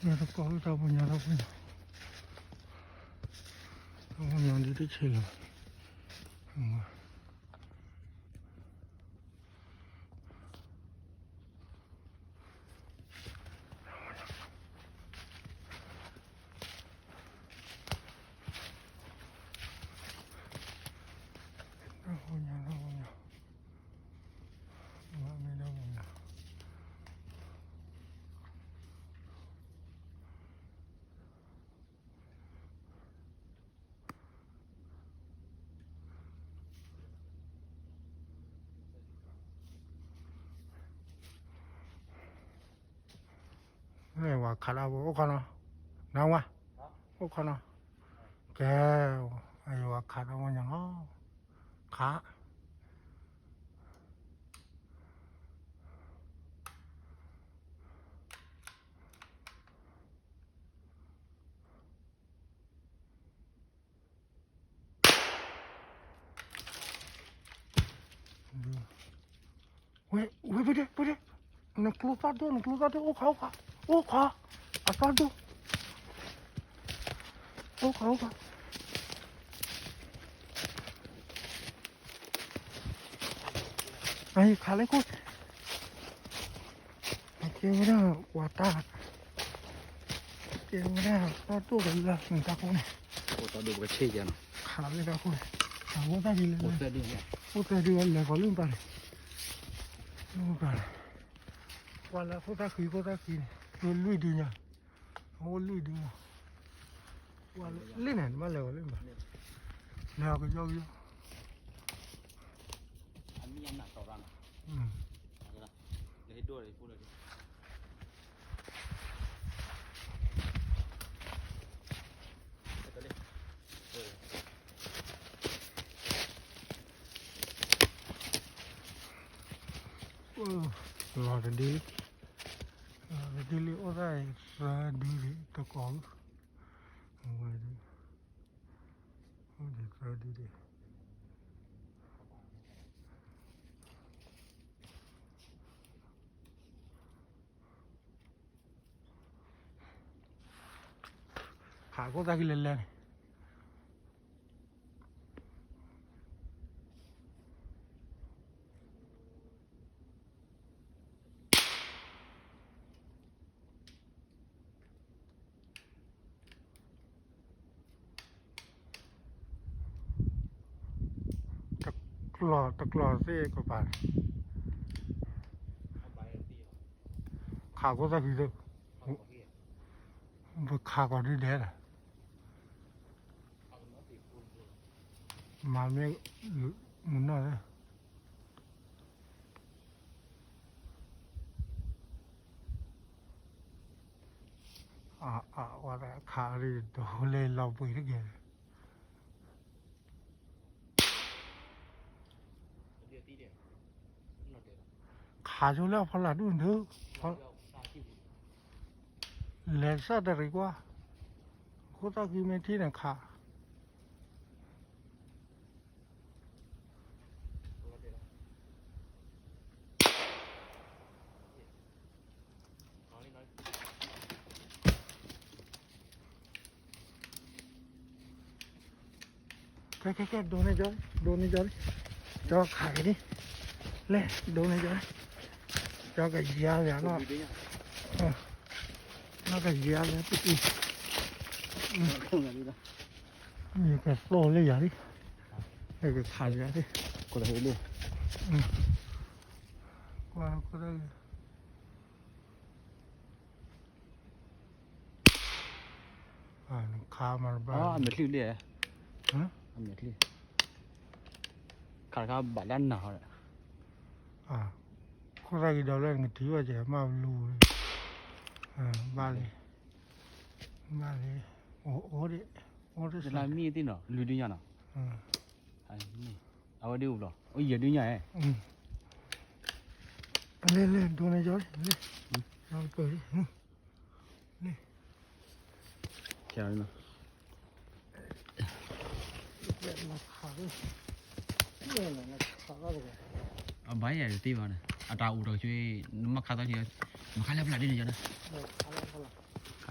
တကိးတၢ်ပညိၣ် တၢ်ပညိၣ်, တၢ်ပညိၣ်ဒ်တဆံးလီၤ. တၢ်ပညိၣ် တၢ်ပညိၣ်, တၢ်ပညိၣ်. ဝၤခးဒၣ်ဝဲ အိၣ်ခီနီၤ, နဝၤ, အိၣ်ခီနီၤ, ကဲ, အဝၤခးဒၣ်ဝဲညါလီၤ, ခး ဝဲ, ဝဲ, ပဒဲ, ပဒဲ, နကျိသၣ်ဒိၣ်, နကျိသၣ်ဒိၣ်, အိၣ်ခီ, အိၣ်ခီ, အိၣ်ခီ, အသၣ်ဒိၣ်, အိၣ်ခီ, အိၣ်ခီ. အံၤခးလၢခိၣ်, အကဲဝဲဒၣ်ပှၤတၢ်, ကဲဝဲဒၣ်တၢ်ဒိၣ်ကလၢနတၢ်ခိၣ်န့ၣ်, အိၣ်တၢ်ဒိၣ်ပကဆ့ၣ်ယၤနီၤ, ခးလၢတၢ်ခိၣ်န့ၣ်, အဝဲတၢ်ဒ်လဲၣ်, အိၣ်သၢဒု, အိၣ်သၢဒုဝဲလဲၤကီးလၢပၢ်န့ၣ်, လၢပၢ်န့ၣ်, ပှၤလၢခိၣ်သၣ်ဃံ, ခိၣ်သၣ်ဃံန့ၣ်, လွံၢ်ဒုညါ, အအိၣ်လွံၢ်ဒုညါ, ပှၤလၢန့ၣ် နဘၣ်လဲၤကီးလၢပၢ်, လဲၤအီၤကယီကယီ. လီၤတဒု, လီၤတဒုလံ အိၣ်သၣ်သၢဒုဒံး တကိး, အဝဲဒၣ်, အိၣ်ဒံးသၢဒုဒံး. ခးခိၣ်သၣ်ဃံလဲၤလဲၤန့ၣ်, တကျီၢ် တကျီၢ်သ့ၣ်ကပၤ, ခးခိၣ်သၣ်ဃံသ့ၣ်, ပခးကီးဒုဒဲးလီၤ, မၤမ့ၢ်မုၢ်နီၢ်သ့ၣ် အဝဲဒၣ်ခးဒ်တဟူလၢလီၤပှ့ၤတက့ၢ်. ခးဆိလၢအဖီလာ်ဒူၣ်ဒု, လဲၤစၢ်တရံးကွၢ်, ခိၣ်သၣ်ဃံမ့ၢ်ထံၣ်န့ၣ်ခး ကဲ ကဲ ကဲ ဒိးန့ၢ်ကၠီ, ဒိးန့ၢ်ကၠီ, ကၠီခးက့ၤန့ၣ်, လဲၣ် ဒိးန့ၢ်ကၠီ, ကၠီကယၤလၢနီၤ, နီၤကယၤလၢတအံၤ, ယကသိၣ်လၢယၤလံ, ယကခးလၢယၤလံ, ကွၢ် ကွၢ် ခါမၤတဘၣ် အမဲာ်ချံလံ, အမဲာ်ချံ, ခါတခါဘၣ်လၢနၤဟီ, ခိၣ်သၣ်ဂ့ၤဒီးလၢနကထံၣ်ဘၣ်ကဲမၤဘလူ, ဘၣ်လံ, ဘၣ်လံ, အိၣ်ဒံး, အိၣ်ဒံး, လၢမံသ့ၣ်နီၤ လွံၢ်ဒုညါနီၤ, အဝဲဒၣ်အိၣ်ဘျီ အိၣ်ယဲၢ်ဒုညါဧါ, လဲၤ လဲၤ ဒိးန့ၢ်ယီၤလံ, လဲၤ, ပၢၤလံ, လဲၤ, အဘၣ်ယၤတသ့ဘၣ်န့ၣ် အတၢ်အိၣ်တၢ်ကၠွ့ နမ့ၢ်ခါသီထံ မ့ၢ်ခါလၢဖျါဒ်န့ၣ်ယၤန့ၣ်, ခါ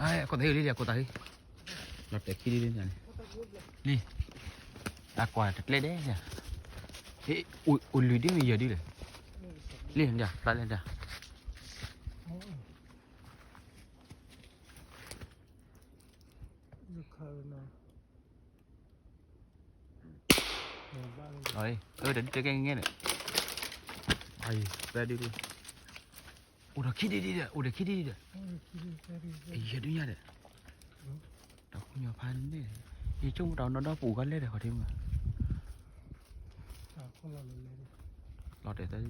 အခိၣ်သးဟံၣ်လံ, အခိၣ်သးဟံၣ်, လီၤတဲာ်ခံဒ်န့ၣ်, လံ, အကွၢ်တကျဲဒဲး, ဟ့ၣ်, အိၣ်လွံၢ်ဒ်မ့ၢ်ယဲၢ်ဒ်လဲၣ်, လံ, ဖျါလဲၣ်ဒၣ် အၢ တကဲကဲငဲန့ၣ်, အၢ ဒ်, အိၣ်ဒီးခံဒ်ဒ်ဒီး အိၣ်ဒီးခံဒ်ဒ်ဒီး, ယဲၢ်ဒုညါဒီး, တၢ်ခူညါဖးန့ၣ်, ယဆိကမိၣ်တၢ်နီၢ်ဒီပူၤကလဲၣ်ဒီး ခီၣ်ထံးမး, လီၤတဲာ်သၢဒ်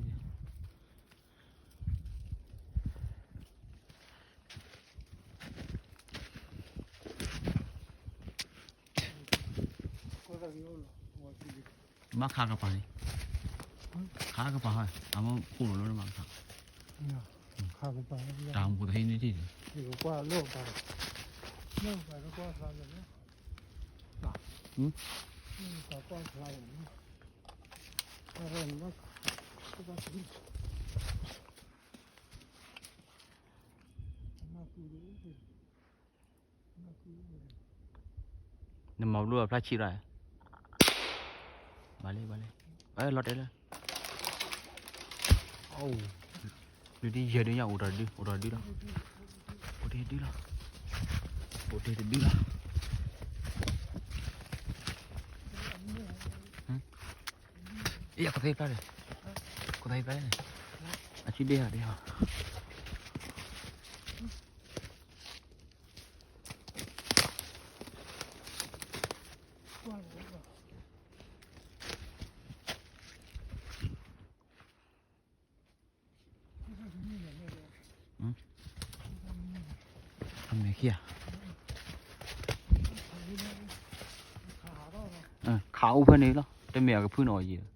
မၤခးကပၤန့ၣ်, ခးကပၤဟဲ အမ့ၢ်ခိၣ်လီၤလၢမၤခး, တၢ်မူတဟံးန့ၢ်ထံၣ်န့ၣ်, နမၤဘျိအဖျါဆံးရၣ်, ဘၣ်လံ ဘၣ်လံ, လီၤတဲာ်လၢ, ဒုးဒ်ယဲၢ်ဒုညါ အိၣ်တၢ်ဒု အိၣ်တၢ်ဒုလီၤ, အိၣ်တၢ်ဒုလီၤ, အိၣ်တၢ်ဒုလီၤ, အ့ အခိၣ်သးဟံၣ်ဖျါလဲၣ်, အခိၣ်သးဟံၣ်ဖျါလဲၣ်, အစုဒ့ဟီဒ့ဟီ အမဲာ်ခံဂၤ, ခးအိၣ်ဖဲန့ၣ်လီၤ, တမ့ၢ်အကဖုန့ၣ်အီၤယံၤ,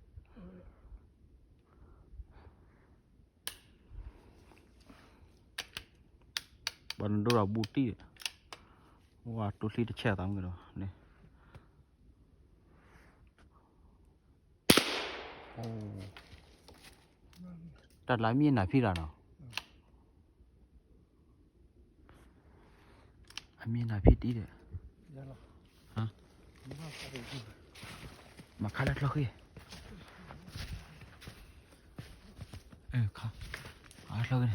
ဘၣ်နဒိၣ်ဒီးဘူးတံၢ်, ဝါတိၢ်ချံတဆဲးသးမုၢ်ကဒီးန့ၣ်, တၢ်လၢမ့ၢ်နၤဖံးတၢ်နီၤ, အမ့ၢ်နၤဖံးတံၢ်ဒီး, မၤခါလၢချီဃံ, ခါ, ချီဃံန့ၣ်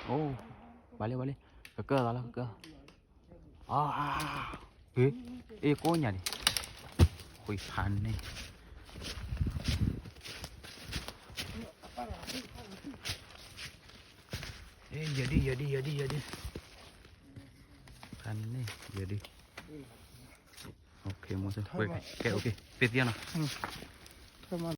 အိၣ်, ဘၣ်လံ ဘၣ်လံ, ကကၢသးလီၤ ကကၢ, အါ, အ့ ကိးညါန့ၣ်, ဃုဖးန့ၣ်, ယဲၢ်ဒု ယဲၢ်ဒု ယဲၢ်ဒု ယဲၢ်ဒု, ဖးန့ၣ် ယဲၢ်ဒု, ကဲ ပသံနီၤ.